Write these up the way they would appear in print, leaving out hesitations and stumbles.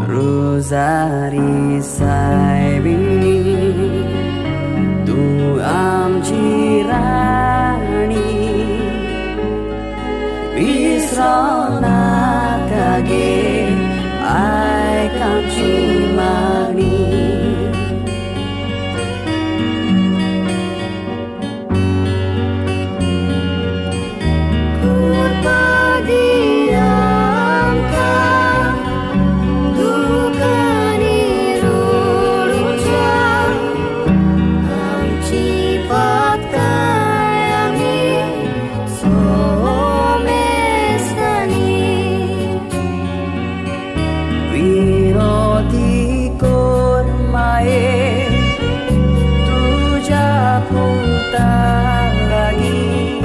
रोजारी सायबिणी तूं आमची राणी, विसरो नाका गे आयक आमची मागणी. कृपा दी आमकां दुकांनी रडुच्या, आमची पातकां आमी सोमेस्तांनी. विनोती कोर माये तुज्या पुता लागीं,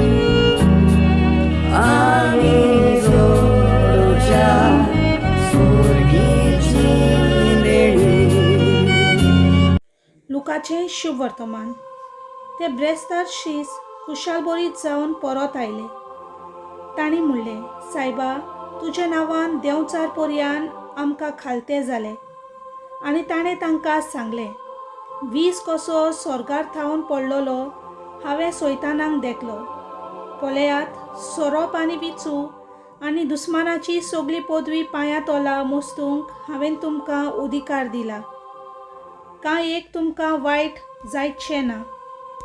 आमी जोडच्या सोर्गीची देणी. लुकाचें शुभ वर्तमान. ते ब्रेस्तार शीस खुशालभरीत जावन परत आयले. तांणी म्हणलें, सायबा, तुज्या नांवान देंवचार पर्यान आमकां खालते जाले. आनी ताणें तांकां सांगलें, वीज कसो सोर्गार थावन पडलेलो हांवें सैतानाक देखलो. पळयात, सोरोप आनी विंचू आनी दुस्मानाची सगली पदवी पांयां तोला मोस्तूंक हांवें तुमकां अधिकार दिला. कांय एक तुमकां वायट जायतशें ना.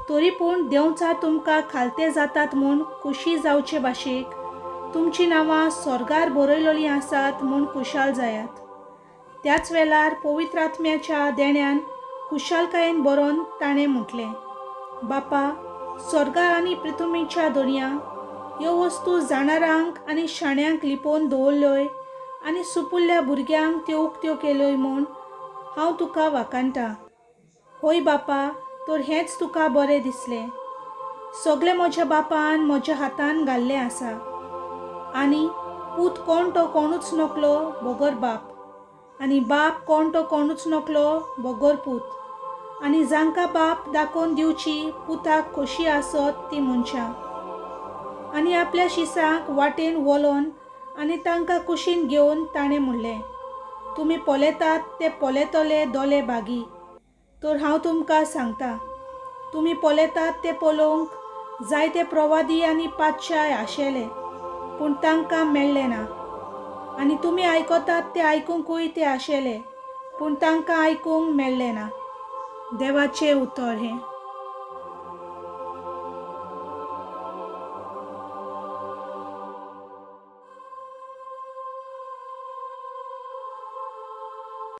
तरी पूण देंवचार तुमकां खालते जातात म्हूण खोशी जावचे भाशेक तुमचीं नांवां सोर्गार बरयलेलीं आसात म्हूण खुशाल जायात. त्याच वेळार पवित्र आत्म्याच्या देण्यान खुशालकायेन बरोवन ताणें म्हटलें, बापा, सोर्गार आनी पृथ्वीच्या दोनया ह्यो वस्तू जाणारांक आनी शाण्यांक लिपोवन दवरल्योय आनी सुपुल्ल्या भुरग्यांक त्यो उक्त्यो केल्योय म्हूण हांव तुका वाखाणटा. होय बापा, तर हेंच तुका बरें दिसलें. सगळें म्हज्या बापान म्हज्या हातान घाल्लें आसा. आनी पूत कोण तो कोणूच नकलो बगर बाप, आनी बाप कोण तो कोणूच नकलो बगर पूत, आनी जांकां बाप दाखोवन दिवची पुताक खोशी आसत ती मनशां. आनी आपल्या शिसांक वाटेन वलोवन आनी तांकां कुशीन घेवन ताणें म्हणलें, तुमी पळयतात ते पळयतले दोले भागी. तर हांव तुमकां सांगता, तुमी पळयतात ते पळोवंक जायते प्रवादी आनी पातशाय आशेले, पूण तांकां मेळ्ळें ना. आनी तुमी आयकतात ते आयकुंकूय ते आशेले, पूण तांकां आयकूंक मेळ्ळें ना. देवाचें उतर हें.